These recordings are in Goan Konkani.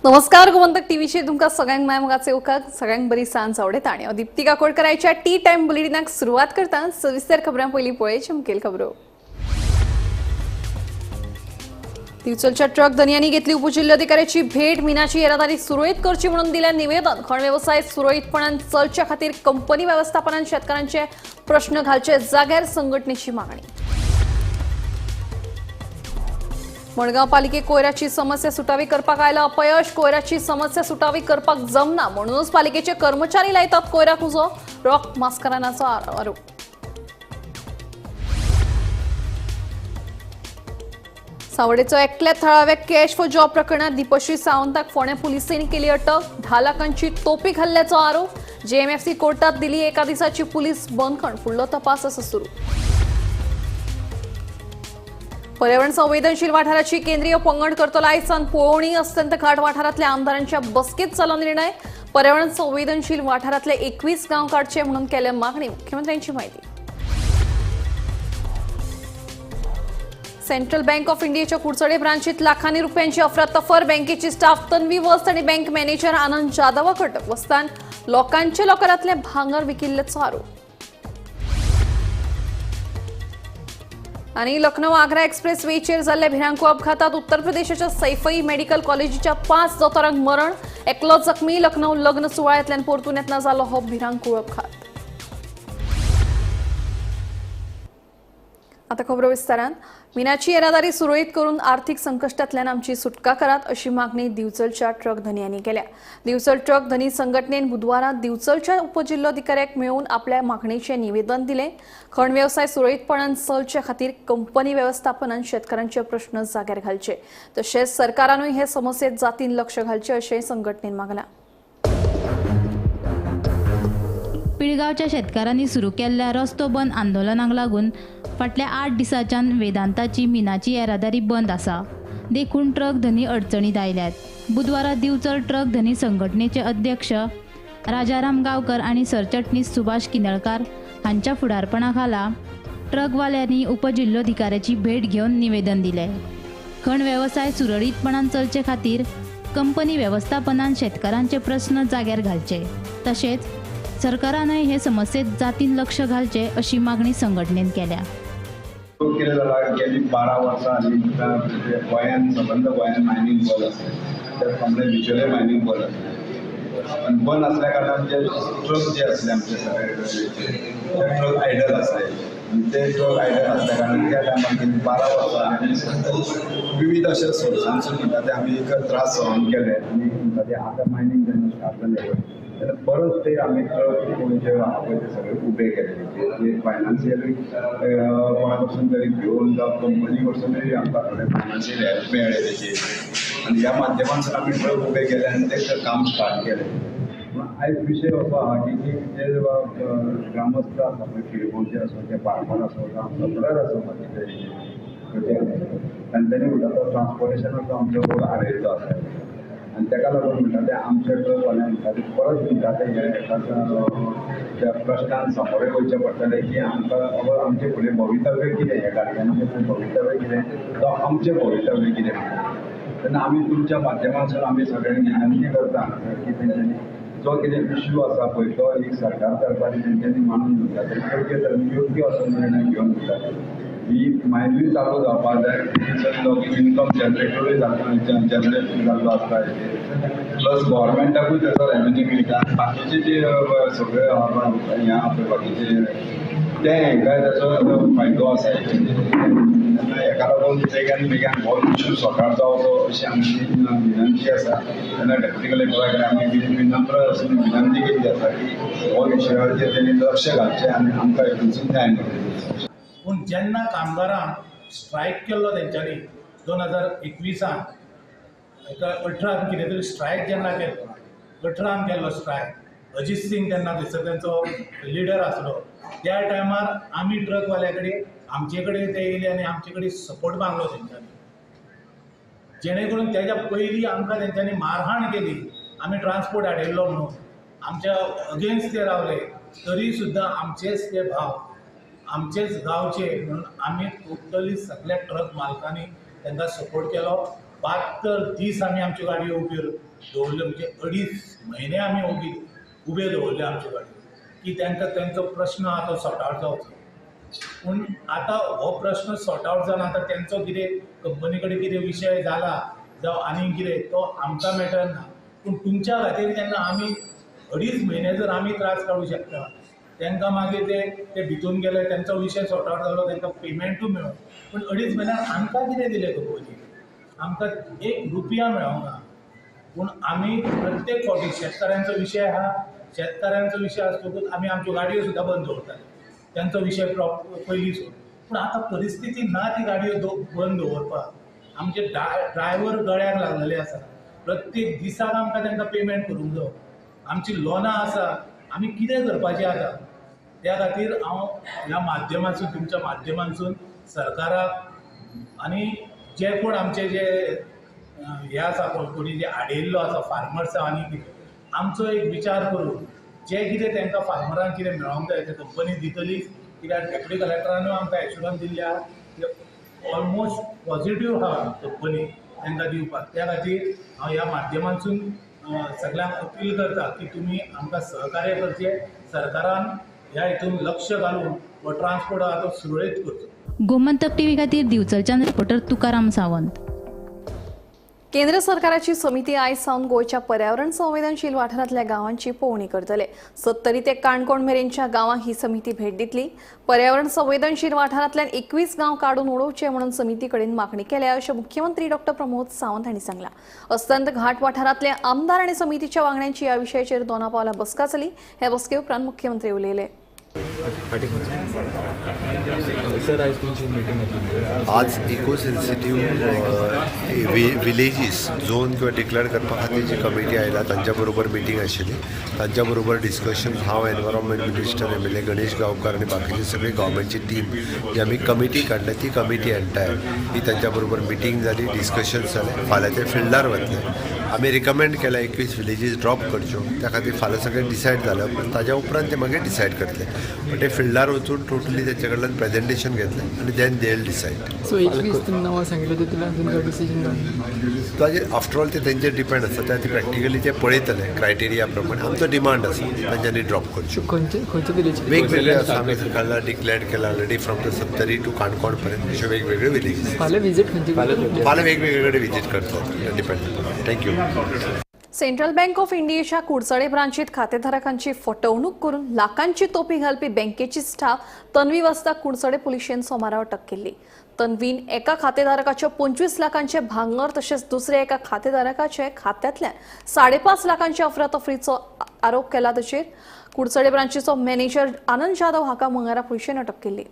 नमस्कार, गोमंतक टीव्हीचेर तुमकां सगळ्यांक माय मोगाचे उकाक सगळ्यांक बरी सांज आवडटा आनी हांव दीप्ती काकोडकराच्या टी टायम बुलेटिनाक सुरवात करता. सविस्तर खबरां पयलीं पळय मुखेल खबरो. दिवचलच्या ट्रक धनयांनी घेतली उपजिल्होधिकाऱ्याची भेट. मिनाची येरादारी सुरळीत करची म्हणून दिलें निवेदन. खण वेवसाय सुरळीतपणान चलच्या खातीर कंपनी वेवस्थापनान शेतकारांचे प्रश्न घालचे जाग्यार संघटनेची मागणी. मडगांव पालिके कोयराची समस्या सुटावी करपाक आयला अपयश. कोयराची समस्या सुटावी करपाक जमना म्हणूनच पालिकेचे कर्मचारी लायतात कोयराक उजो. रॉक मास्करानाचो आरोप. सावडेचो एकल्या थळाव्या कॅश फॉर जॉब प्रकरणात दीपश्री सावंताक फोंडें पुलिसेन केली अटक. 10 लाखांची तोपी घाल्ल्याचो आरोप. जेएमएफसी कोर्टात दिली एका दिसाची पुलीस बंदखण. फुडलो तपास आसा सुरू. पर्यावरण संवेदनशील वाठाराची केंद्रीय पंगड करतलो आयसान पळोवणी. अस्तंत घाट वाठारांतल्या आमदारांच्या बसकेत जालो निर्णय. पर्यावरण संवेदनशील वाठारांतले 21 गांव काडचे म्हणून केल्या मागणी. मुख्यमंत्र्यांची माहिती. सेंट्रल बँक ऑफ इंडियाच्या कुडचडे ब्रांचीत लाखांनी रुपयांची अफरातफर. बँकेची स्टाफ तन्वी वस्त आणि बँक मॅनेजर आनंद जाधव अटक. वस्तान लोकांच्या लॉकरांतले भांगर विकिल्ल्याचो आरोप. आणि लखनौ आग्रा एक्सप्रेस वेचेर जाल्ल्या भिरांकूळ अपघातात उत्तर प्रदेशाच्या सैफई मेडिकल कॉलेजीच्या 5 दोतोरांक मरण, एकलो जखमी. लखनौ लग्न सुवाळ्यांतल्यान परतून येतना जालो हो भिरांकूळ अपघात. आता खबरो विस्तारान. मिनाची येरादारी सुरळीत करून आर्थिक संकश्टांतल्यान आमची सुटका करात अशी मागणी दिवचलच्या ट्रक धनयांनी केल्या. दिवचल ट्रक धनी संघटनेन बुधवारा दिवचलच्या उपजिल्होधिकाऱ्याक मेळून आपल्या मागणेचें निवेदन दिलें. खण वेवसाय सुरळीतपणान चलचे खातीर कंपनी वेवस्थापनान शेतकारांचे प्रश्न जाग्यार घालचे, तशेंच सरकारानूय हे समस्येत जातीन लक्ष घालचें अशें संघटनेन मागलां. पिळगांवच्या शेतकारांनी सुरू केल्ल्या रस्तो बंद आंदोलनाक लागून फाटल्या 8 दिसांच्यान वेदांताची मिनाची येरादारी बंद आसा. देखून ट्रक धनी अडचणीत आयल्यात. बुधवारा दिवचल ट्रक धनी संघटनेचे अध्यक्ष राजाराम गांवकर आनी सरचिटणीस सुभाष किनळकार हांच्या फुडारपणा खाला ट्रकवाल्यांनी उपजिल्होधिकाऱ्याची भेट घेवन निवेदन दिलें. खण वेवसाय सुरळीतपणान चलचे खातीर कंपनी वेवस्थापनान शेतकारांचे प्रस्न जाग्यार घालचे, तशेंच सरकारानय हे समस्येत जातीन लक्ष घालचे अशी मागणी संघटनेन केल्या. कितें जालां, गेली 12 वर्सां आनी गोंयान सबंद गोंयान मायनींग बंद आसलें. त्या प्रमाणे बिचोले मायनींग बंद आसलें आनी बंद आसल्या कारणान जे ट्रक जे आसले आमचे सगळे ते ट्रक आयडल आसले आनी ते ट्रक आयडल आसल्या कारणान त्या टायमार गेली 12 वर्सां आनी विविध अशे सोर्सांसून म्हणटा ते आमी एक त्रास सहन केले आनी म्हणटा ते आतां मायनींग जेन्ना स्टार्ट जालें पळय तेन्ना परत ते आमी ट्रक जे आहा पळय ते सगळे उबे केले. जे फायनान्शियली कोणा कडसून तरी घेवन जावं कंपनी कडसूनय आमकां थोडे फायनान्शियल हेल्प मेळ्ळें तेजेर आनी ह्या माध्यमांतसून आमी ट्रक उबे केले आनी ते काम स्टार्ट केलें. पूण आयज विशय असो आहा की जे ग्रामस्थ आसा पळय, किरकोळचे आसूं, ते फार्मर आसूं, जावं सप्लायर आसूं, बाकीचे तांच्यांनी म्हणटा तो ट्रान्सपोर्टेशनाचो आमचो रोड आडयल्लो आसा आनी ताका लागून म्हणटा ते आमचे ट्रकवाले म्हणटा ते परत म्हणटा ते हे एका त्या प्रश्नान सामोरे वयचें पडटलें की आमकां बाबा आमचें फुडें भवितव्य कितें, ह्या गाडयांचें फुडें भवितव्य कितें जावं आमचें भवितव्य कितें. तेन्ना आमी तुमच्या माध्यमांतसून आमी सगळ्यांक विनंती करता की तेंच्यांनी जो कितें इश्यू आसा पळय तो एक सरकार दरबारी तेंच्यांनी मानून म्हणटा ते योग्य तरेन योग्य असो निर्णय घेवन म्हणटा ही मायनूय चालू जावपाक जाय. थंयसर लोक इन्कम जनरेटरूय जनरेट जाल्लो आसता, प्लस गव्हर्मेंटाकूय तेचो रेवेन्यू मेळटा. बाकीचे जे सगळे हें आहा पळय बाकीचे ते हेंकाय तेचो फायदो आसा. तेन्ना हेका लागून बेगान बेगान हो इश्यू सॉर्ट जावचो अशी आमची विनंती आसा. तेन्ना डेप्युटी कलेक्टरा कडेन आमी विनम्र अशी विनंती केल्ली आसा की हो विशयाचेर तेणी लक्ष घालचें आनी आमकां हेतून न्याय मेळचो. पूण जेन्ना कामगारांक स्ट्रायक केल्लो तेंच्यांनी 2021 एका 18 कितें तरी स्ट्रायक जेन्ना केल्लो, 18 केल्लो स्ट्रायक, अजीत सिंग तेन्ना थंयसर तेंचो लिडर आसलो. त्या टायमार आमी ट्रकवाल्या कडेन आमचे कडेन ते येयले आनी आमचे कडेन सपोर्ट मागलो तेंच्यांनी, जेणे करून तेज्या पयलीं आमकां तेंच्यांनी मारहाण केली, आमी ट्रान्सपोर्ट हाडिल्लो म्हणून आमच्या अगेन्स्ट ते रावले, तरी सुद्दां आमचेच ते भाव आमचेच गांवचे म्हणून आमी टोटली सगळ्या ट्रक मालकांनी तांकां सपोर्ट केलो. 72 दीस आमी आमच्यो गाडयो उब्यो दवरल्यो, म्हणजे 2.5 म्हयने आमी ओगी उबे दवरले आमच्यो गाडयो की तांकां तेंचो प्रश्न आहा तो सॉर्ट आवट जावचो. पूण आतां हो प्रश्न सॉर्ट आवट जावन आतां तेंचो कितें कंपनी कडेन कितें विशय जाला जावं आनीक कितें तो आमकां मॅटर ना, पूण तुमच्या खातीर जेन्ना आमी 2.5 म्हयने जर आमी त्रास काडूं शकता, तांकां मागीर ते भितून गेले, तेंचो विशय सॉर्ट आवट जालो, तांकां पेमेंटूय मेळ्ळो, पूण 2.5 म्हयन्याक आमकां कितें दिलें कंपनीन? आमकां 1 रुपया मेळोंक ना. पूण आमी प्रत्येक फावटी शेतकारांचो विशय आहा, शेतकारांचो विशय आसतकूच आमी आमच्यो गाडयो सुद्दां बंद दवरताले, तेंचो विशय पयलीं सोड. पूण आतां परिस्थिती ना ती गाडयो बंद दवरपाक. आमचे ड्रायव्हर गळ्याक लागलेले आसा, प्रत्येक दिसाक आमकां तांकां पेमेंट करूंक जायो, आमची लोनां आसा, आमी कितें करपाचें आतां? त्या खातीर हांव ह्या माध्यमांतसून, तुमच्या माध्यमांतसून सरकाराक आनी जे कोण आमचे जे हे आसा, कोणी जे आडयल्लो आसा फार्मर्स आनी कितें, आमचो एक विचार करून जे कितें तांकां फार्मरांक कितें मेळोंक जाय ते कंपनी दितलीच. कित्याक डेप्युटी कलेक्टरानूय आमकां एश्युरन्स दिल्ली आहा की ऑलमोस्ट पॉझिटीव आहा कंपनी तांकां दिवपाक. त्या खातीर हांव ह्या माध्यमांतसून सगळ्यांक अपील करता की तुमी आमकां सहकार्य करचें, सरकारान ह्या हितून लक्ष घालून हो ट्रान्सपोर्ट आहा तो सुरळीत करचो. गोमंतक टीव्ही खातीर दिवचलच्यान रिपोर्टर तुकाराम सावंत. केंद्र सरकाराची समिती आयज सावन गोंयच्या पर्यावरण संवेदनशील वाठारांतल्या गांवांची पळोवणी करतले. सत्तरी ते काणकोण मेरेनच्या गांवांक ही समिती भेट दितली. पर्यावरण संवेदनशील वाठारांतल्यान 21 गांव काडून उडोवचे म्हणून समिती कडेन मागणी केल्या अशें मुख्यमंत्री डॉक्टर प्रमोद सावंत हांणी सांगलां. अस्तंत घाट वाठारांतले आमदार आनी समितीच्या वांगड्यांची ह्या विशयाचेर दोना पावला बसका जाली. हे बसके उपरांत मुख्यमंत्री उलयले. आज इको सेन्सिटीव विलेजीस झोन किंवा डिक्लेअर करपा खातीर जी कमिटी आयला तांच्या बरोबर मिटींग आशिल्ली, तांच्या बरोबर डिस्कशन हांव environment minister MLA Ganesh Gaonkar आनी बाकीचे सगळे गव्हर्मेंटची टीम जी आमी कमिटी काडल्या ती कमिटी एंटायर ही तांच्या बरोबर मिटींग जाली, डिस्कशन जालें. फाल्यां ते फिल्डार वतले. आमी रिकमेंड केला 21 विलेजीस ड्रॉप करच्यो, त्या खातीर फाल्यां सगळें डिसायड जालें उपरांत ताज्या उपरांत ते मागीर डिसायड करतले. पण ते फिल्डार वचून टोटली तेंचे कडल्यान प्रेजेंटेशन घेतलें आनी then they will decide. So 21 तुमी नांवां सांगिल्लें तितूंतल्यान अजून काय डिसिजन जावंक ताजेर आफ्टर ऑल ते तेंचेर डिपेंड आसता, ते आतां प्रॅक्टिकली ते पळयतले क्रायटेरिया प्रमाणे. आमचो डिमांड आसा तांच्यांनी ड्रॉप करच्यो. खंयचे खंयचे विलेज वेगवेगळे आसा, आमी सकाळला डिक्लेअर केला already from the Sattari to Canacona पर्यंत अश्यो वेगवेगळे विलेजीस. फाल्यां विजीट खंयचे फाल्यां वेगवेगळे कडेन विजीट करतले, depend. Thank you. Central bank of इंडियाच्या कुडचडे ब्रांचीत खातेधारकांची फटवणूक करून लाखांची तोपी घालपी बँकेची स्टाफ तन्वी वास्ता कुडचडे पुलिशेन सोमारा अटक केल्ली. तन्वीन एका खातेधारकाचे 25 लाखांचे भांगर तशेंच दुसऱ्या एका खातेधारकाचे खात्यांतल्यान 5.5 लाखांचे अफरातफरीचो आरोप केला. ताचेर कुडचडे ब्रांचीचो मॅनेजर आनंद जाधव हाका मंगळारा पुलिशेन अटक केल्ली.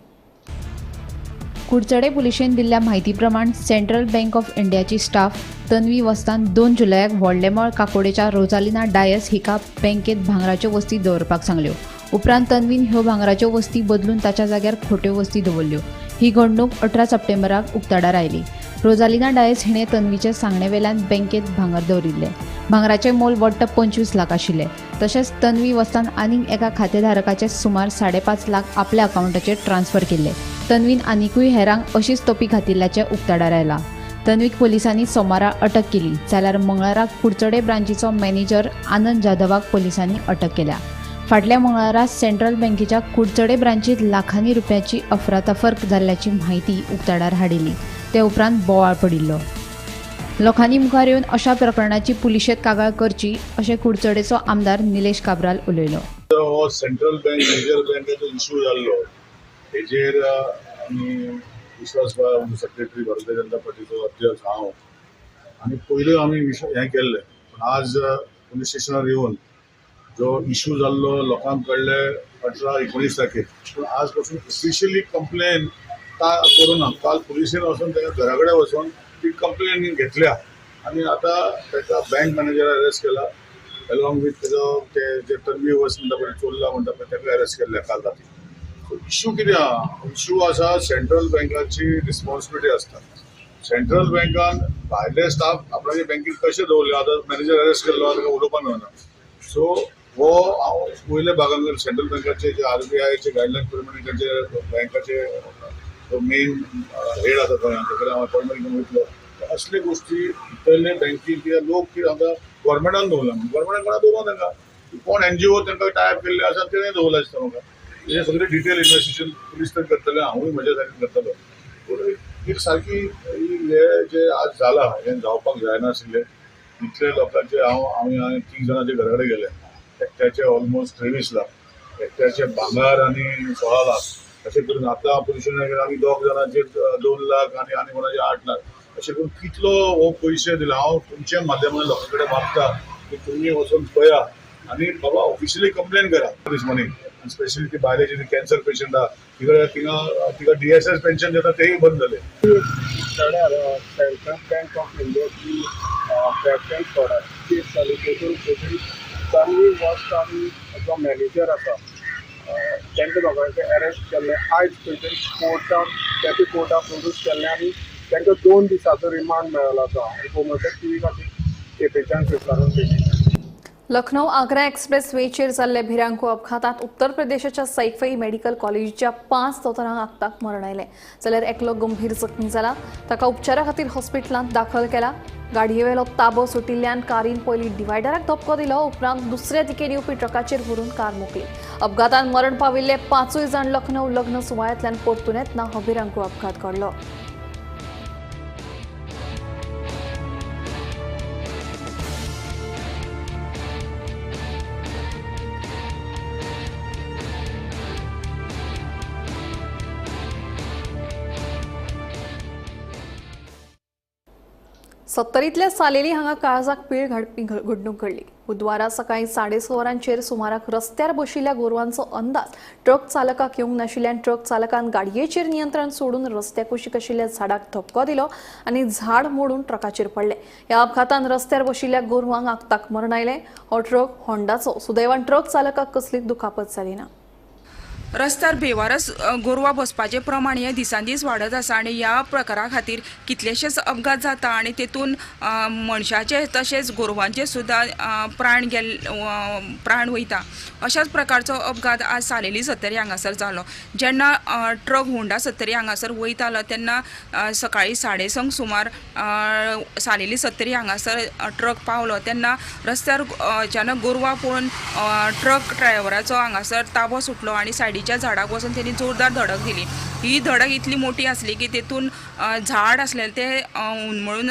कुडचडे पुलिशेन दिल्ल्या म्हायती प्रमाण सेंट्रल बँक ऑफ इंडियाची स्टाफ तन्वी वस्तान 2 जुलयाक व्हडलेमळ काकोडेच्या रोजालिना डायस हिका बँकेत भांगराच्यो वस्ती दवरपाक सांगल्यो. उपरांत तन्वीन ह्यो भांगराच्यो वस्ती बदलून ताच्या जाग्यार खोट्यो वस्ती दवरल्यो. ही घडणूक 18 सप्टेंबराक उक्ताडार आयली. रोजालिना डायस हिणें तन्वीचे सांगणे वेल्यान बँकेत भांगर दवरिल्लें. भांगराचें मोल वट्ट 25 लाख आशिल्लें. तशेंच तन्वी वस्तान आनीक एका खातेधारकाचे सुमार 5.5 लाख आपल्या अकावंटाचेर ट्रान्स्फर केल्ले. तन्वीन आनिकूय हेरांक अशीच तोपी घातिल्ल्याचें उक्ताडार आयलां. तन्वीक पोलिसांनी सोमारा अटक केली, जाल्यार मंगळाराक कुडचडे ब्रांचीचो मॅनेजर आनंद जाधवाक पोलिसांनी अटक केल्या. फाटल्या मंगळारा सेंट्रल बँकेच्या कुडचडे ब्रांचीत लाखांनी रुपयाची अफरातफर जाल्ल्याची म्हायती उक्ताडार हाडिल्ली. ते उपरांत बोवाळ पडिल्लो. लोकांनी मुखार येवन अशा प्रकरणाची पुलिशेंत कागाळ करची अशें कुडचडेचो आमदार निलेश काब्राल उलयलो. हो सेंट्रल बँक मेजर बँकेचो इशू जाल्लो हेजेर आमी विश्वास सेक्रेटरी भारतीय जनता पार्टीचो अध्यक्ष हांव आनी पयल्यो आमी हें केल्लें, पूण आज पुलीस स्टेशनार येवन जो इशू जाल्लो लोकांक कळ्ळें 18-19 तारखेर, पूण आज पासून ऑफिशियली कंप्लेन करूं ना. काल पुलिसेन वचून ताका घरा कडेन वचून ती कंप्लेन घेतल्या आनी आतां ताका बँक मॅनेजर अरेस्ट केला अलॉंग विथ तेजो ते जे तन्वी वस म्हणटा पळय चोरला म्हणटा पळय ताका अरेस्ट केल्ले काल राती. सो इशू कितें आहा, इशू आसा सेंट्रल बँकाची रिस्पॉन्सिबिलिटी आसता. सेंट्रल बँकान भायले स्टाफ आपणाचे बँकेत कशे दवरले, आतां मॅनेजर अरेस्ट केल्लो आहा ताका उलोवपाक मेळना. सो हो हांव वयल्या भागान सेंट्रल बँकाचे जे आरबीआयचे गायडलायन प्रमाणे तांचे बँकाचे जो मेन हेड आसा गोंयांत ताका हांव अपॉयंटमेंट घेवन वयतलो. असले गोष्टी भितरले बँकी कित्याक लोक कितें सांगता गव्हर्मेंटान दवरला म्हणून गव्हर्मेंटान कोणा दवरूना तांकां कोण एनजीओ तांकां टायप केल्ले आसा तेणें दवरला दिसता म्हाका. हें सगळें डिटेल इन्वेस्टिगेशन पुलीस तर करतले, हांवूय म्हज्या सायडीन करतलो. पूण एक सारकी हे जे आज जाला हें जावपाक जायनाशिल्लें. इतले लोकांचे हांव आमी 3 जाणांचे घरा कडेन गेले, एकट्याचे ऑलमोस्ट 23 लाख, एकट्याचे भांगर आनी 16 लाख अशें करून आतां पोजिशन आमी 2 जाणांचेर 2 लाख आनी आनी कोणाचे 8 लाख अशें करून कितलो हो पयशे दिला. हांव तुमच्या माध्यमांतल्यान लोकां कडेन मागता की तुमी वचून पळया आनी बाबा ऑफिशियली कंप्लेन करा दीस मनी. आनी स्पेशली ती बायलेची ती कॅन्सर पेशंट आहा तिका थिंगा तिका DSS pension दिता तेय बंद जालें. सेंट्रल बँक ऑफ इंडियाची थेफ्ट अँड फ्रॉडाची केस जाली तेतून खंय तन्वी वस्त जो मॅनेजर आसा तांकां दोगांक अरेस्ट केल्लें. आयज खंय तरी कोर्टान केपें कोर्टान प्रोड्यूस केल्लें आनी तांकां 2 दिसाचो रिमांड मेळ्ळो आसा. आनी गोमंतक टीव्ही खातीर केपेंच्यान कृष्णानंद पेटी. लखनौ आग्रा एक्सप्रेस वेचेर जाल्ले भिरांकूळ अपघातात उत्तर प्रदेशाच्या सैफई मेडिकल कॉलेजीच्या 5 दोतोरांक आकताक मरण आयलें, जाल्यार एकलो गंभीर जखमी जाला. ताका उपचारा खातीर हॉस्पिटलांत दाखल केला. गाडयेवेलो ताबो सुटिल्ल्यान कारीन पयलीं डिवायडराक धपको दिलो, उपरांत दुसऱ्या दिकेन येवपी ट्रकाचेर व्हरून कार मोखली. अपघातान मरण पाविल्ले 5 जाण लखनौ लग्न सुवाळ्यांतल्यान परतून येतना हो भिरांकूळ अपघात घडलो. सत्तरींतल्या सालेली हांगा काळजाक पीळ घालपी घडणूक घडली. बुधवारा सकाळी 6:30 वरांचेर सुमाराक रस्त्यार बशिल्ल्या गोरवांचो अंदाज ट्रक चालकाक येवंक नाशिल्ल्यान ट्रक चालकान गाडयेचेर नियंत्रण सोडून रस्त्या कुशीक आशिल्ल्या झाडाक धपको दिलो आनी झाड मोडून ट्रकाचेर पडलें. ह्या अपघातान रस्त्यार बशिल्ल्या गोरवांक आकताक मरण आयलें. हो ट्रक होंडाचो. सुदैवान ट्रक चालकाक कसलीच दुखापत जाली ना. रस्त्यार बेवारस गोरवां बसपाचें प्रमाण हें दिसान दीस वाडत आसा आनी ह्या प्रकारा खातीर कितलेशेच अपघात जाता आनी तेतून मनशाचे तशेंच गोरवांचे सुद्दां प्राण वयता. अशाच प्रकारचो अपघात आज सालेली सत्तरी हांगासर जालो. जेन्ना ट्रक होंडा सत्तरी हांगासर वयतालो तेन्ना सकाळी 6:30 सुमार सालेली सत्तरी हांगासर ट्रक पावलो तेन्ना रस्त्यार अचानक गोरवां पळोवन ट्रक ड्रायव्हराचो हांगासर ताबो सुटलो आनी सायडीच्या झाडाक वचून तेणी जोरदार धडक दिली. ही धडक इतली मोठी आसली की तेतून झाड आसलें तें उन्मळून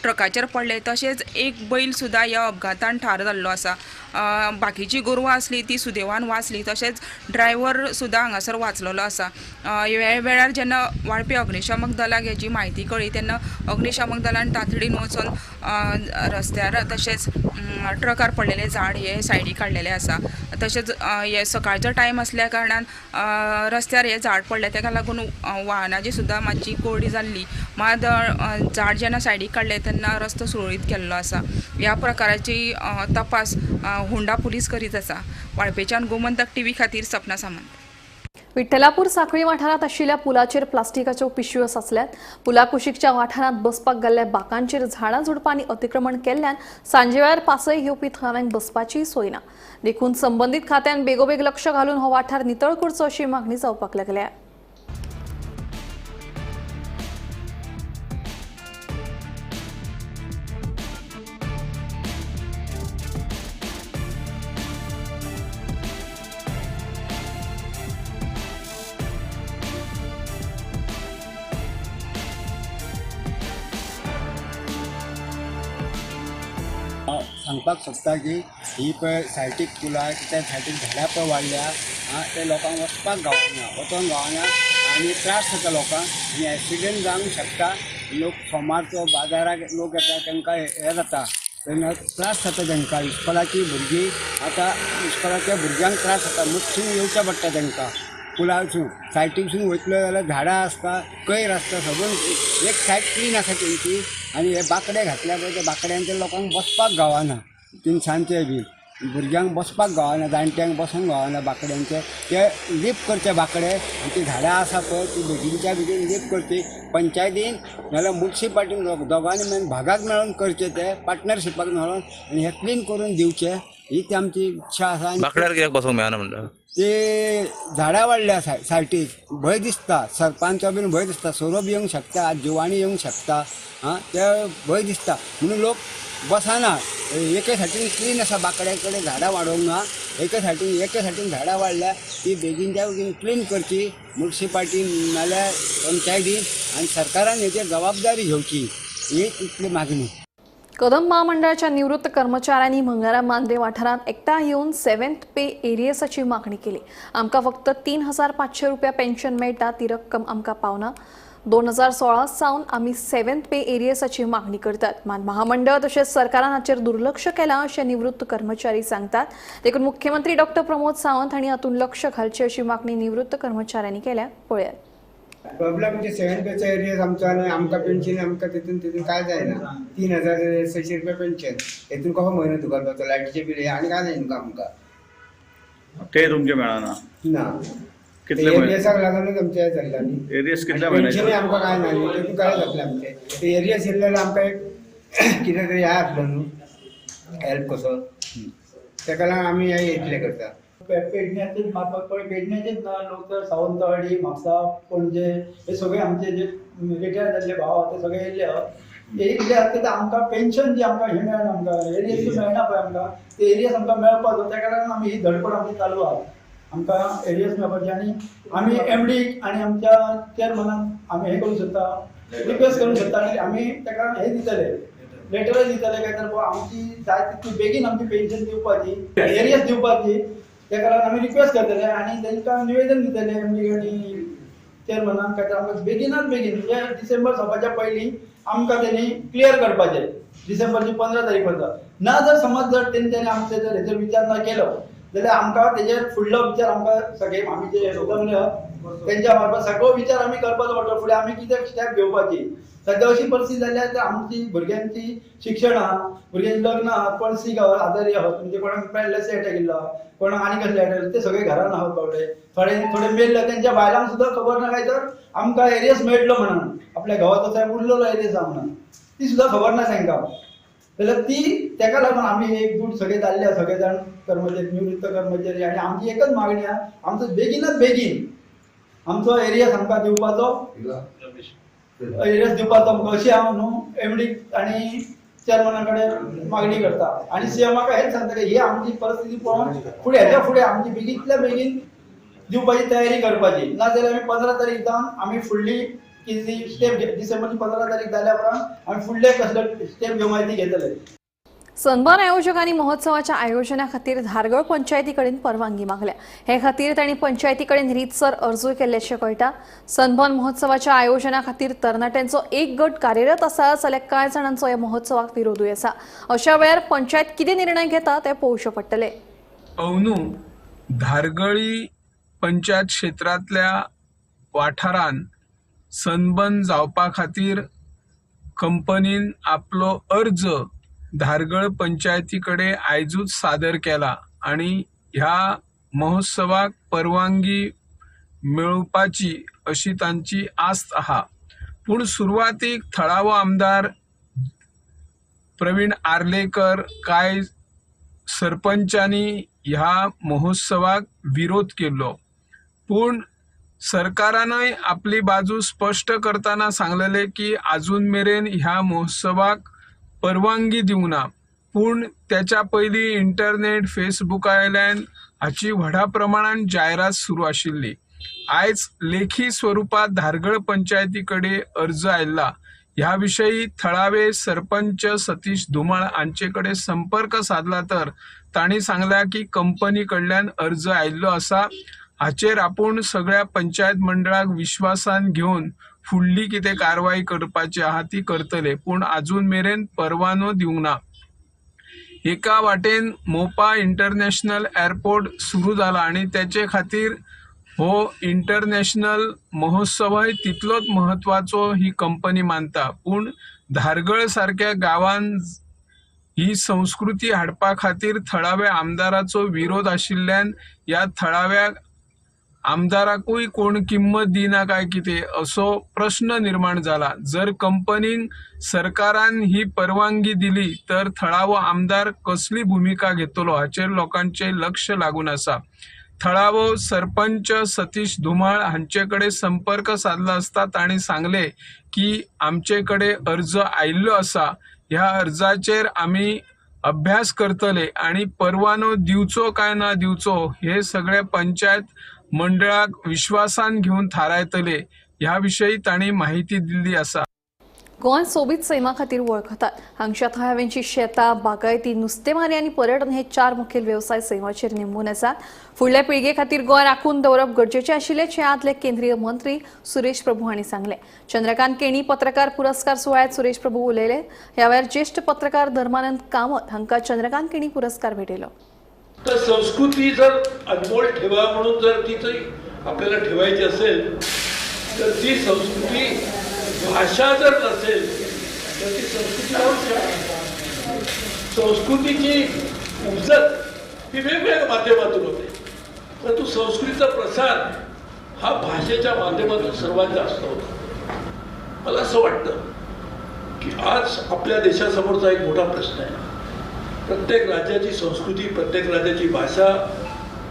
ट्रकाचेर पडलें. तशेंच एक बैल सुद्दां ह्या अपघातान ठार जाल्लो आसा. बाकीची गोरवां आसली ती सुदैवान वाचली, तशेंच ड्रायव्हर सुद्दां हांगासर वाचलेलो आसा. ह्या वेळार जेन्ना वाळपे अग्निशामक दलाक हेजी म्हायती कळ्ळी तेन्ना अग्निशामक दलान तातडीन वचून रस्त्यार तशेंच ट्रकार पडलेलें झाड हे सायडीक काडलेलें आसा. तशेंच हे सकाळचो टायम आसल्या कारणान रस्त्यार हें झाड पडलें तेका लागून वाहनाची सुद्दां मातशी कोरडी जाल्ली. मात झाड जेन्ना सायडीक काडलें तेन्ना रस्तो सुरळीत केल्लो आसा. ह्या प्रकाराची तपास होंडा पुलीस करीत आसा. वाळपेच्यान गोमंतक टीव्ही खातीर सपना सामंत. विठ्ठलापूर साखळी वाठारांत आशिल्ल्या पुलाचेर प्लास्टिकाच्यो पिशव्यो साचल्यात. पुला कुशीकच्या वाठारांत बसपाक गेल्ल्या बाकांचेर झाडां झुडपांनी अतिक्रमण केल्ल्यान सांजेवेळार पासय घेवपी थळाव्यांक बसपाची सोय ना. देखून संबंदीत खात्यान बेगोबेग लक्ष घालून हो वाठार नितळ करचो अशी मागणी जावपाक लागल्या. सांगपाक सोदता की ही पळय सायटीक पुलां त्या सायटीक झाडां पळय वाडल्या ते लोकांक वचपाक गावना, वचोंक गावना आनी त्रास जाता लोकांक आनी एक्सिडंट जावंक शकता. लोक सोमारचो बाजाराक लोक येता तांकां हें जाता तेन्ना त्रास जाता तांकां. इस्कोलाची भुरगीं आतां इस्कोलाच्या भुरग्यांक त्रास जाता, मुठशीन येवचें पडटा तांकां. पुलासून सायटीकसून वयतलो जाल्यार झाडां आसता, कैर आसता, सगळें एक सायड क्लीन आसा तेंची. आनी हे बांकडे घातल्या पळय त्या बांकड्यांचेर लोकांक बसपाक गावना, तिनसांचे बी भुरग्यांक बसपाक गावना, जाणट्यांक बसूंक गावना बांकड्यांचे. ते लीप करचे बांकडे आनी ती झाडां आसा पळय ती बेगीनच्या बेगीन लीप करची. पंचायतीन नाजाल्यार मुन्सिपाल्टीन दोगांनी मेळून भागाक मेळून करचे, ते पार्टनरशिपाक मेळून आनी हे क्लीन करून दिवचे. ही ती आमची इच्छा आसा. बाकड्यार कित्याक बसूंक मेळना म्हणटा? ते झाडां वाडल्या सायटीक, भंय दिसता, सरपांचो बीन भंय दिसता, सोरोप येवंक शकता, जिवाणी येवंक शकता, आं ते भंय दिसता म्हणून लोक बसना. एके सायटीन क्लीन आसा, बाकड्या कडेन झाडां वाडोवंक ना, एके सायटीन झाडां वाडल्या ती बेगीनच्या बेगीन क्लीन करची मुन्सिपाल्टी नाल्यार पंचायतीन, आनी सरकारान हेचेर जबाबदारी घेवची, ही इतली मागणी. कदंब महामंडळाच्या निवृत्त कर्मचाऱ्यांनी मंगळारा मांद्रे वाठारांत एकठांय येवन 7th पे एरियसाची मागणी केली. आमकां फक्त 3,500 रुपया पेन्शन मेळटा, ती रक्कम आमकां पावना. 2016 सावन आमी 7th पे एरियसाची मागणी करतात, मात महामंडळ तशेंच सरकारान हाचेर दुर्लक्ष केलां अशें निवृत्त कर्मचारी सांगतात. देखून मुख्यमंत्री डॉक्टर प्रमोद सावंत हांणी हातूंत लक्ष घालचें अशी मागणी निवृत्त कर्मचाऱ्यांनी केल्या. पळयात. प्रॉब्लेम म्हणजे 7 पेचो एरियज आमचो आनी आमकां पेन्शन आमकां तितून तितून काय जायना. 3,600 रुपया पेन्शन, हेतून कसो म्हयनो धुकलपाचो, लायटीचें बील आनी काय जायना आमकां. ते तुमचे मेळना ना, कितले एरियसाक लागूनच आमचें जाल्लें न्ही. एरियस कितले म्हयन्याचे? पेन्शनूय आमकां काय ना न्ही, तितून काय जातलें आमचें. ते एरियस येयल्ले जाल्यार आमकां एक कितें तरी हें आसलो न्हू, हेल्प कसो, तेका लागून आमी हें इतलें करता. पेडण्याचेच मारपाक पळय, पेडण्याचेच ना लोक तर सावंतवाडी, म्हापसा, पणजे हे सगळे आमचे जे रिटायर जाल्ले भाव आहा ते सगळे येयल्ले आहा. ते येयल्ले आहा ते आमकां पेन्शन जी आमकां हें मेळना, आमकां एरियस मेळना पळय आमकां, ते एरियस आमकां मेळपाचो, तेका लागून आमी ही धडपड आमची चालू आहा, आमकां एरियस मेळपाची. आनी आमी एमडी आनी आमच्या चेअरमॅनाक आमी हें करूंक सोदता, रिक्वेस्ट करूंक सोदता, आनी आमी ताका हें दितले, लेटरय दितले काय तर आमची जाय तितली बेगीन आमची पेन्शन दिवपाची, एरियस दिवपाची, तेका लागून आमी रिक्वेस्ट करतले आनी तांकां निवेदन दितले एमडी आनी चेअरमॅनाक काय तर आमकां बेगिनात बेगीन म्हणजे डिसेंबर सोंपपाच्या पयलीं आमकां तेणी क्लियर करपाचें, डिसेंबरची 15 तारीख पर्यंत. ना जर समज जर तेंच्यांनी आमचे जर हेचेर विचार ना केलो जाल्यार आमकां तेजेर फुडलो विचार आमकां सगळे आमी जे जमले तेंच्या मार्फत सगळो विचार आमी करपाचो पडटलो, फुडें आमी कितें स्टेप घेवपाची. सद्या अशी परिस्थिती जाल्या तर आमची भुरग्यांची शिक्षण आहा, भुरग्यांची लग्न आहा, कोण सीक आहा, आजारी आहा, म्हणजे कोणाक पॅरलायसीस एटॅक येयल्लो आहा, कोणाक आनी कसले एटॅक, ते सगळे घरान आहात बाबडे, थोडे थोडे मेल्ले, तेंच्या बायलांक सुद्दां खबर ना काय तर आमकां एरियस मेळटलो म्हणून, आपल्या घोवाचो साहेब उरलेलो एरियस आहा म्हणून, ती सुद्दां खबर ना तांकां. जाल्यार ती तेका लागून आमी एकजूट सगळे जाल्ले आहा, सगळे जाण कर्मचारी, निवृत्त कर्मचारी, आनी आमची एकच मागणी आहा, आमचो बेगीनच बेगीन आमचो एरियस आमकां दिवपाचो, एरियस दिवपाचो आमकां, अशी हांव न्हू एमडी आनी चेअरमॅना कडेन मागणी करता. आनी सीएमाक हेंच सांगता की ही आमची परिस्थिती पळोवन फुडें हेच्या फुडें आमची बेगींतल्या बेगीन दिवपाची तयारी करपाची, नाजाल्यार आमी 15 तारीख जावन आमी फुडली कितें स्टेप डिसेंबरची 15 तारीख जाल्या उपरांत आमी फुडले कसले स्टेप घेवपाची ती घेतले. सनबर्न आयोजकांनी महोत्सवाच्या आयोजना खातीर धारगळ पंचायती कडेन परवानगी मागल्या. हे खातीर तांणी पंचायती कडेन रीतसर अर्जूय केल्ल्याचें कळटा. सनबर्न महोत्सवाच्या आयोजना खातीर तरणाट्यांचो एक गट कार्यरत आसा, जाल्यार कांय जाणांचो ह्या महोत्सवाक विरोधूय आसा. अशा वेळार पंचायत कितें निर्णय घेता ते पळोवचें पडटलें. अंदू धारगळी पंचायत क्षेत्रांतल्या वाठारान सनबर्न जावपा खातीर कंपनीन आपलो अर्ज धारगळ पंचायती कडेन आयजूच सादर केला आनी ह्या महोत्सवाक परवानगी मेळोवपाची अशी तांची आस्त आहा. पूण सुरवातीक थळावो आमदार प्रवीण आर्लेकर कांय सरपंचांनी ह्या महोत्सवाक विरोध केल्लो, पूण सरकारानय आपली बाजू स्पश्ट करतना सांगलेले की आजून मेरेन ह्या महोत्सवाक परवानगी दिवंक ना. पूण त्याच्या पयलीं इंटरनेट, फेसबुका वयल्यान हाची व्हडा प्रमाणान जायरात सुरू आशिल्ली. आयज लेखी स्वरुपात धारगळ पंचायती कडेन अर्ज आयला. ह्या विशयी थळावे सरपंच सतीश धुमाळ हांचे कडेन संपर्क सादला तर तांणी सांगला की कंपनी कडल्यान अर्ज आयिल्लो आसा, हाचेर आपूण सगळ्या पंचायत मंडळाक विश्वासान घेवन फुडली कितें कारवाय करपाची आहा ती करतले, पूण आजून मेरेन परवानो दिवंक ना. एका वाटेन मोपा इंटरनॅशनल एअरपोर्ट सुरू जाला आनी तेचे खातीर हो इंटरनॅशनल महोत्सवय तितलोच म्हत्वाचो ही कंपनी मानता. पूण धारगळ सारक्या गांवान ही संस्कृती हाडपा खातीर थळाव्या आमदाराचो विरोध आशिल्ल्यान ह्या थळाव्या आमदाराकूय कोण किंमत दिना काय कितें असो प्रश्न निर्माण जाला. जर कंपनीक सरकारान ही परवानगी दिली तर थळावो आमदार कसली भुमिका घेतलो हाचेर लोकांचें लक्ष लागून आसा. थळावो सरपंच सतीश धुमाळ हांचे कडेन संपर्क सादलो आसता तांणी सांगलें की आमचे कडेन अर्ज आयिल्लो आसा, ह्या अर्जाचेर आमी अभ्यास करतले आनी परवानो दिवचो काय ना दिवचो हे सगळे पंचायत मंडळाक विश्वासान घेवन थारायतले ह्या विशयी तांणी माहिती दिल्ली आसा. गोंय सोबीत सैमा खातीर वळखतात. हांगच्या थळाव्यांची शेतां, बागायती, नुस्तेमारी आनी पर्यटन हे 4 मुखेल वेवसाय सैमाचेर निंबून आसात. फुडल्या पिळगे खातीर गोंय राखून दवरप गरजेचें आशिल्ल्याचें आदले केंद्रीय मंत्री सुरेश प्रभू हांणी सांगलें. चंद्रकांत केणी पत्रकार पुरस्कार सुवाळ्यांत सुरेश प्रभू उलयले. ह्या वेळार ज्येश्ठ पत्रकार धर्मानंद कामत हांकां चंद्रकांत केणी पुरस्कार भेटयलो. तर संस्कृती जर अनमोल ठेवा म्हणून जर ती आपल्याला ठेवायची असेल तर ती संस्कृती भाषा जर नसेल तर ती संस्कृती राहू शकते. संस्कृतीची उपजत ही वेगवेगळ्या माध्यमातून होते, परंतु संस्कृतीचा प्रसार हा भाषेच्या माध्यमातून सर्वात जास्त होतो. मला असं वाटतं की आज आपल्या देशासमोरचा एक मोठा प्रश्न आहे. प्रत्येक राज्याची संस्कृती, प्रत्येक राज्याची भाषा,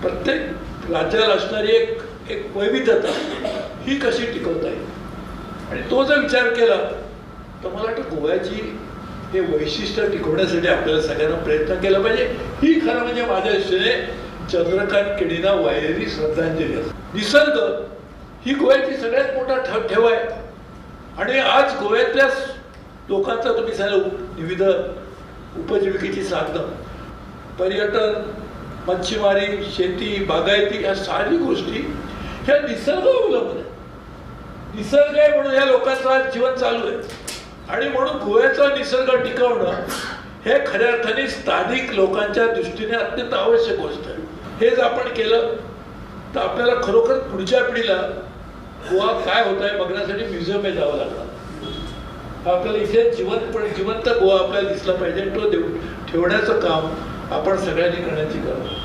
प्रत्येक राज्याला असणारी एक एक वैविध्यता ही कशी टिकवता येईल आणि तो जर विचार केला तर मला वाटतं गोव्याची हे वैशिष्ट्य टिकवण्यासाठी आपल्याला सगळ्यांना प्रयत्न केला पाहिजे. ही खरं म्हणजे माझ्या दृष्टीने चंद्रकांत केणींना वाहिलेली श्रद्धांजली असते. निसर्ग ही गोव्याची सगळ्यात मोठा ठेवा आहे आणि आज गोव्यातल्या लोकांचा तुम्ही सांगितलं विविध उपजीविकेची साधनं, पर्यटन, मच्छीमारी, शेती, बागायती ह्या सारी गोष्टी ह्या निसर्ग अवलंबून आहेत. निसर्ग आहे म्हणून ह्या लोकांचं आज जीवन चालू आहे आणि म्हणून गोव्याचा निसर्ग टिकवणं हे खऱ्या अर्थाने स्थानिक लोकांच्या दृष्टीने अत्यंत आवश्यक गोष्ट आहे. हे जर आपण केलं तर आपल्याला खरोखर पुढच्या पिढीला गोवा काय होत आहे बघण्यासाठी म्युझियममध्ये जावं लागणार. आपल्याला इथे जिवंत गोवा आपल्याला दिसला पाहिजे आणि तो ठेवण्याचं काम आपण सगळ्यांनी करण्याची गरज आहे.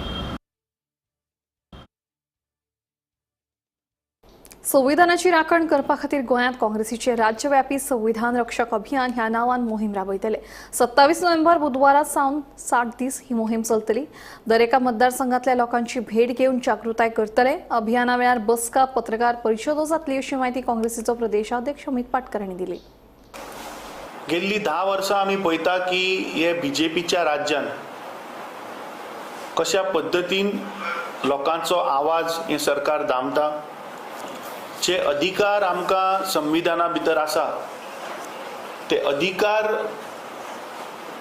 संविधानाची राखण करपा खातीर गोंयांत काँग्रेसीचे राज्यव्यापी संविधान रक्षक अभियान ह्या नांवान मोहीम राबयतले. 27 नोव्हेंबर बुधवारा सावन 60 दीस ही मोहीम चलतली. दरेका मतदारसंघातल्या लोकांची भेट घेवन जागृताय करतले. अभियाना वेळार बसका, पत्रकार परिशदो जातली अशी म्हायती काँग्रेसीचो प्रदेशाध्यक्ष अमित पाटकर हांणी दिली. गेल्ली 10 वर्सां आमी पळयता की हे बीजेपीच्या राज्यान कशा पद्दतीन लोकांचो आवाज हे सरकार दामता. जे अधिकार आमकां संविधाना भितर आसा ते अधिकार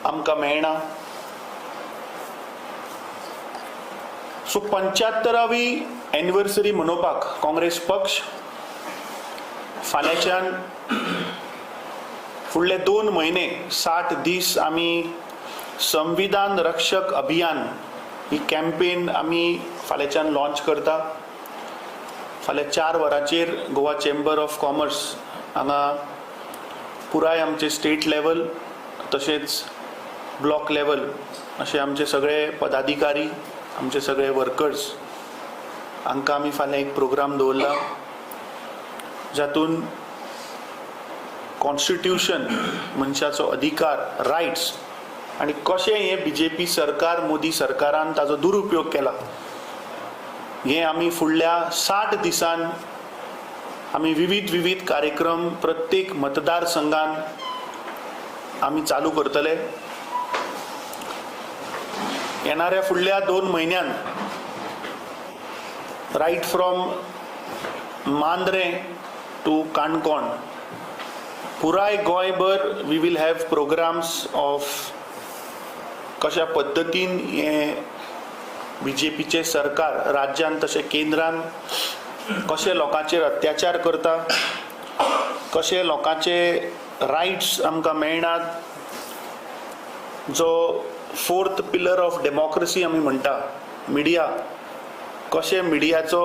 आमकां मेळना. सो 75वी एनिवर्सरी मनोवपाक काँग्रेस पक्ष फाल्यांच्यान फुडले 2 म्हयने 60 दीस आमी संविधान रक्षक अभियान ही कॅम्पेन आमी फाल्यांच्यान लॉन्च करता. फाल्यां 4 वरांचेर गोवा चेंबर ऑफ कॉमर्स हांगा पुराय आमचे स्टेट लेवल तशेंच ब्लॉक लेवल अशे आमचे सगळे पदाधिकारी, आमचे सगळे वर्कर्स हांकां आमी फाल्यां एक प्रोग्राम दवरला जातून कॉन्स्टिट्यूशन, मनशाचो अधिकार, रायट्स आनी कशें हें बीजेपी सरकार, मोदी सरकारान ताजो दुरुपयोग केला हे आमी फुडल्या 60 दिसान आमी विविध विविध कार्यक्रम प्रत्येक मतदारसंघान आमी चालू करतले. येणाऱ्या फुडल्या 2 म्हयन्यान right from Mandrem to Canacona पुराय गोंयभर we will have programmes of कशा पद्दतीन हें बीजेपीचें सरकार राज्यान तशें केंद्रान कशे लोकांचेर अत्याचार करता, कशे लोकांचे रायट्स आमकां मेळनात, जो 4th pillar of democracy आमी म्हणटा मिडिया, कशें मिडियाचो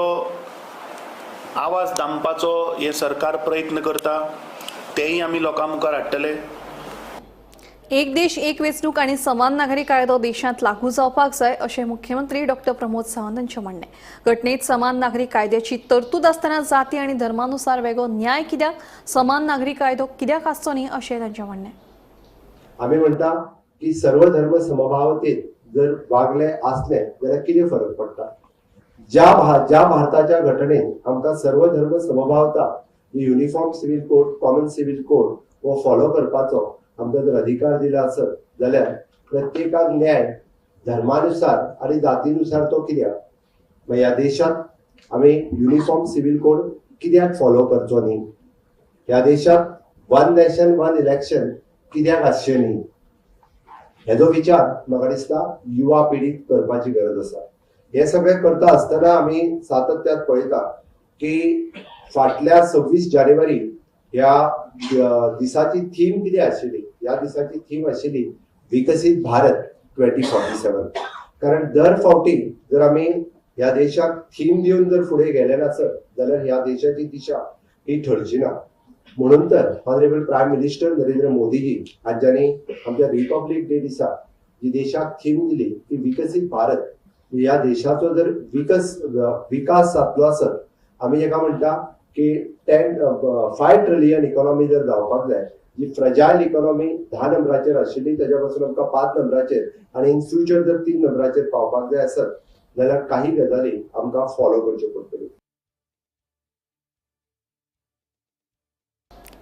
आवाज दामपाचो हें सरकार प्रयत्न करता तेय आमी लोकां मुखार हाडटले. एक देश एक वेंचणूक आनी समान नागरी कायदो देशांत लागू जावपाक जाय अशें मुख्यमंत्री डॉक्टर प्रमोद सावंत हांचें म्हणणें. घटनेत समान नागरी कायद्याची तरतूद आसतना जाती आनी धर्मानुसार वेगळो न्याय कित्याक, समान नागरी कायदो कित्याक आसचो न्ही अशें तांचें म्हणणें. आमी म्हणटा की सर्व धर्म समभावतेत जर वागले आसले जाल्यार कितें फरक पडटा? ज्या भारताच्या घटनेन आमकां सर्व धर्म समभावता uniform civil code, common civil code हो फॉलो करपाचो आमकां जर अधिकार दिला आसत जाल्यार प्रत्येकाक न्याय धर्मानुसार आनी जातीनुसार तो कित्याक? मागीर ह्या देशांत आमी युनिफॉर्म सिव्हील कोड कित्याक फॉलो करचो न्ही? ह्या देशांत वन नॅशन वन इलेक्शन कित्याक आसचें न्ही? हेजो विचार म्हाका दिसता युवा पिढीक करपाची गरज आसा. हे सगळें करता आसतना आमी सातत्यात पळयता की फाटल्या 26 जानेवारी ह्या दिसाची थीम कितें आशिल्ली? ह्या दिसाची थीम आशिल्ली विकसीत भारत 2047. कारण दर फावटी जर आमी ह्या देशाक थीम दिवन जर फुडें गेले नासत जाल्यार ह्या देशाची दिशा ही ठरची ना. म्हणून तर honourable prime minister Narendra Modiji हांच्यांनी आमच्या रिपब्लीक डे दिसा जी देशाक थीम दिली ती विकसीत भारत. ह्या देशाचो जर विकास जातलो आसत, आमी जेका म्हणटा की 5 ट्रिलियन इकॉनॉमी जर जावपाक जाय, जी फ्रजायल इकॉनॉमी 10 नंबराचेर आशिल्ली तेज्या पासून आमकां 5 नंबराचेर आनी इन फ्युचर जर 3 नंबराचेर पावपाक जाय आसत जाल्यार काही गजाली आमकां फॉलो करच्यो पडटल्यो.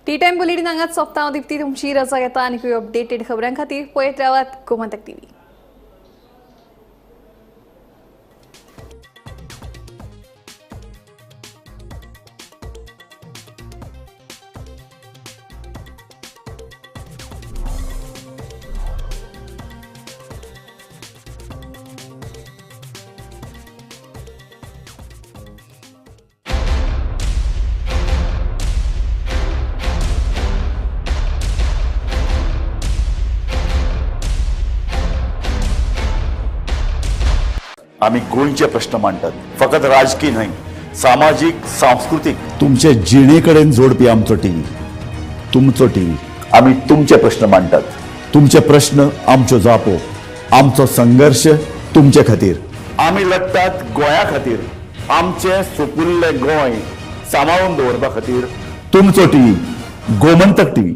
टी टायम बुलेटीन हांगाच सोंपता. हांव दीप्ती तुमची रजा घेता आनी अपडेटेड खबरां खातीर पळयत रावात गोमंतक टीव्ही. आमी गोंयचे प्रश्न मांडटात, फकत राजकीय न्हय, सामाजीक, सांस्कृतीक, तुमचे जिणे कडेन जोडपी आमचो टीव्ही, तुमचो टीव्ही. आमी तुमचे प्रश्न मांडटात, तुमचे प्रश्न आमच्यो जापो, आमचो संघर्श तुमचे खातीर. आमी लढटात गोंया खातीर, आमचें सुपुल्लें गोंय सांबाळून दवरपा खातीर. तुमचो टीव्ही, गोमंतक टीव्ही.